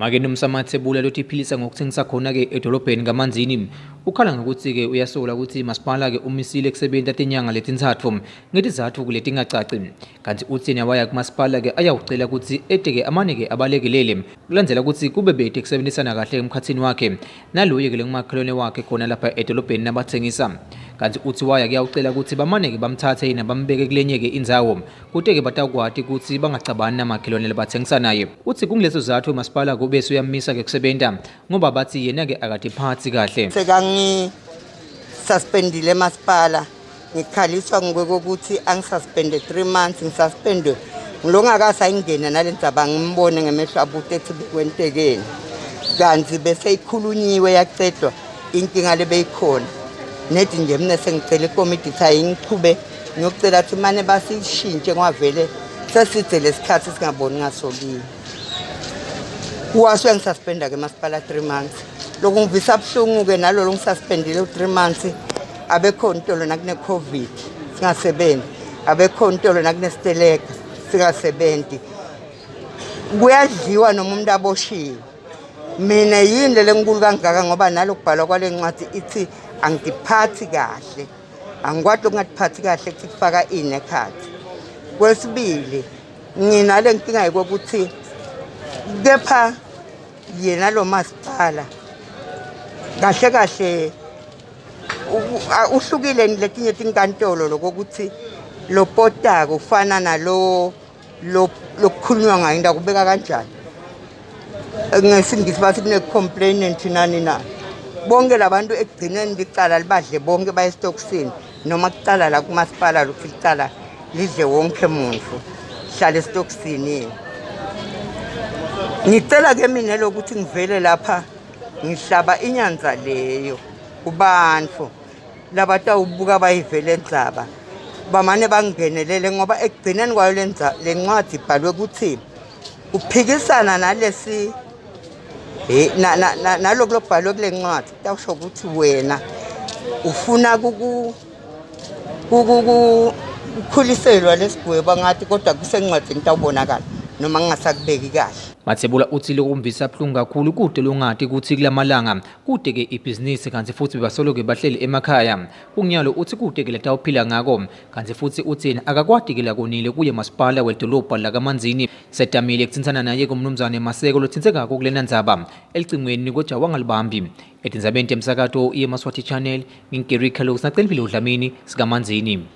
Make Nomsa Mathebula lotiphilisa ngokuthengisa khona-ke edolobheni kaManzini ukhala ngekutsi-ke uyasola kutsi masipala-ke umisile kusebenta tinyanga letintsatfu ngetizatfu letingacaci. Kanti utsi nawaya kumasipala-ke ayawucela kutsi ete-ke amane-ke abalekelele kulandzela kutsi kube bete kusebentisana kahle emkhatsini wakhe naloye-ke lengumakhelwane wakhe khona lapha edolobheni nabathengisa. Kanti utsi waya kuyawucela kutsi bamane-ke bamtsatse yena bambeke kulenye-ke indzawo kute-ke batawukwati kutsi bangacabani namakhelwane labatsengisa naye. Utsi kunguleso sizatfu masipala kube uyamisa-ke kusebenta ngoba batsi yena-ke akatiphatsi kahle. Sekangi-suspendile masipala, ngikhaliswa ngikokuthi angisuspende 3 months, ngisuspendwe ngilongakase ayingene nale ndzaba, ngimbone ngemehlo abute ethi bekwentekeni, kanti bese ikhulunyiwe yacedwa inkinga lebeyikhona. Nedi nje mina sengicela ikomiti ukuthi ayingichube ngiyocela ukuthi mane basishintshe ngoba vele seside lesikhathi singaboni ngasolinye. Wase uyangisuspenda-ke masipala 3 months. Lokhu ngivisa buhlungu-ke nalolo ngisuspendile u-3 months, abekhona itolo nakune-COVID singasebenzi, abekhona itolo nakunesiteleka singasebenzi. Kuyadliwa noma umuntu aboshiwe. Mina yini le lenkulu kangaka, ngoba nalokubhalwa kwale ncwadi ithi angitiphathi kahle, angikwati ukungatiphathi kahle kuthi kufaka ini ekhathi. Kwesibili, nginale nkinga yokuthi kepha yena lo masipala kahle kahle uhlukile letinye tinkantolo lokokuthi lopotako ufana nalo lokukhulunywa ngayo into akubeka kanjani. Ngesingisi bathi kune-complainant nani nani, bonke labantu ekugcineni licala libadle bonke baye esitokisini, noma kucala la kumasipala lokhu licala lidle wonke muntu hlala esitokisini. Ngicela-ke mina lokuthi ngivele lapha ngihlaba inyanza leyo kubantu labatawubuka bayivele endzaba, bamane bangenelele ngoba ekugcineni kwayo le ncwadi ibhalwe ukuthi uphikisana nalesi naloku lokubhalwe kule ncwadi, kutawusho ukuthi wena ufuna kukhuliselwa lesigwebo ngathi, kodwa kusencwadini tawubonakala noma ngingasakubeki kahle. Mathebula uthi lokumvisa buhlungu kakhulu kude longati kutsi kulamalanga kude-ke ibhizinisi, kanti futhi bebasolo-ke bahleli emakhaya. Kungyalo uthi kude-ke letawuphila ngako, kanti futhi uthi akakwati-ke lakonile kuye masipala wedolobha lakaManzini. Setamile kutsintsana naye kumnumzane Maseko lotsintsekako kulena ndzaba elicingweni kodwa wangalibambi. Etindzabeni temsakato yeMaswati Channel, ngingu Gary Carlos naCeliphile Dlamini sikaManzini.